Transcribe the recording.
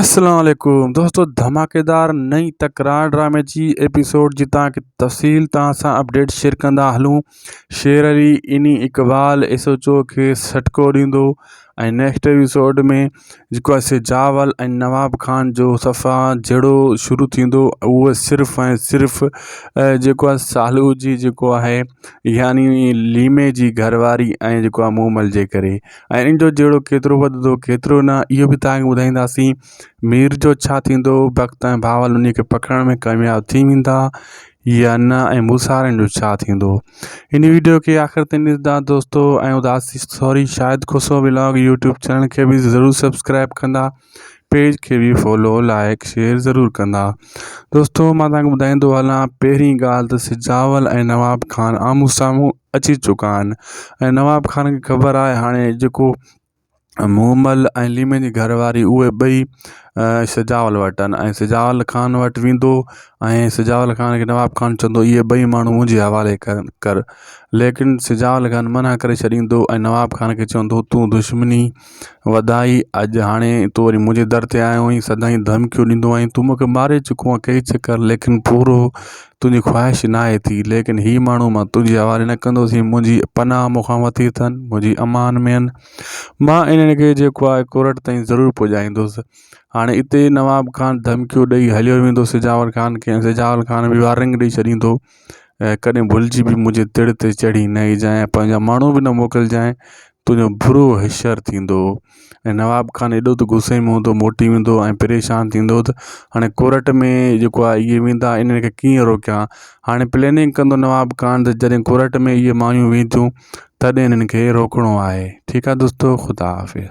السلام عليڪم دوستو ڌماڪيدار نئين تڪرار ڊرامي جي ايپيسوڊ جي توهان کي تفصيل توهان سان اپڊيٽ شيئر ڪندا هلون شير علي اني اقبال ايس ايچ او کي سٽڪو ڏيندو ۽ نيڪسٽ ايپيسوڊ ۾ جيڪو آهي سجاول ۽ نواب خان جو صفا جهيڙو شروع ٿيندو اهو صرف ۽ صرف جيڪو آهي سالو جي جيڪو آهي يعني ليمي جي گهر واري ۽ جيڪو آهي مومل جي ڪري ۽ ان جو جهيڙو ڪيترو وڌندو ڪيترو نه اهو به توهان کي ٻڌائينداسين مير جو ڇا ٿيندو بخت ۽ بهاول انهي کي پڪڙڻ ۾ ڪامياب ٿي ويندا يا نه ۽ موسارن جو ڇا ٿيندو ان ويڊيو کي آخر تائين ڏسندا دوستو ۽ Udasi sorry Shahid Khoso vlog YouTube channel کي به ضرور سبسڪرائب ڪندا پيج کي به فالو لائڪ شيئر ضرور ڪندا دوستو مان توهان کي ٻڌائيندو هلان پهرين ڳالهه ته سجاول ۽ نواب خان آمهون سامهون اچي چڪا آهن ۽ نواب خان کي خبر آهي هاڻي جيڪو مومل ۽ ليمي جي گهر واري اهي ٻئي سجاول وٽ آهن ۽ سجاول خان وٽ ويندو ۽ سجاول خان کي نواب خان چوندو اهي ٻئي ماڻهو منهنجي حوالي ڪر ڪر ليڪن سجاول خان منع ڪري ڇڏيندو ۽ نواب خان کي چوندو تون دشمني وڌائي اڄ هاڻي تون وري منهنجي در تي آيو آهين سدائين ڌمڪيون ڏيندو آهين تون مونکي ماري چڪو آهين ڪئي چڪر ليڪن پورو تنهنجي خواهش ناهي ٿي ليڪن هي ماڻهو مان تنهنجي حوالي نه ڪندوس هي منهنجي پناهه مون کان ورتي اٿن منهنجي امان ۾ آهن مان انهن کي جيڪو آهي ڪورٽ تائين ضرور پڄائيندس هاڻي اتي نواب خان ڌمڪيون ڏئي هليو ويندو سجاول خان کي ۽ سجاول خان به وارننگ ڏئي ڇڏيندو ۽ ڪڏهن ڀلجي به منهنجي تڙ تي چڙهي نه اچجانء ۽ پنهنجا ماڻهو به نه موڪلجانء تنهنجو برو حشر ٿيندو ۽ نواب خان ايڏو ته غصي ۾ هوندو موٽي ويندو ۽ پريشان ٿيندو ته هاڻي ڪورٽ ۾ جيڪو آهي اهي ويندا انهن کي ڪيئن روڪيان هاڻي پلاننگ ڪندو نواب خان ته جڏهن ڪورٽ ۾ اهي مايون وينديون تڏهن انهن کي روڪڻو آهي ٺيڪ آهي دوستو خدا حافظ.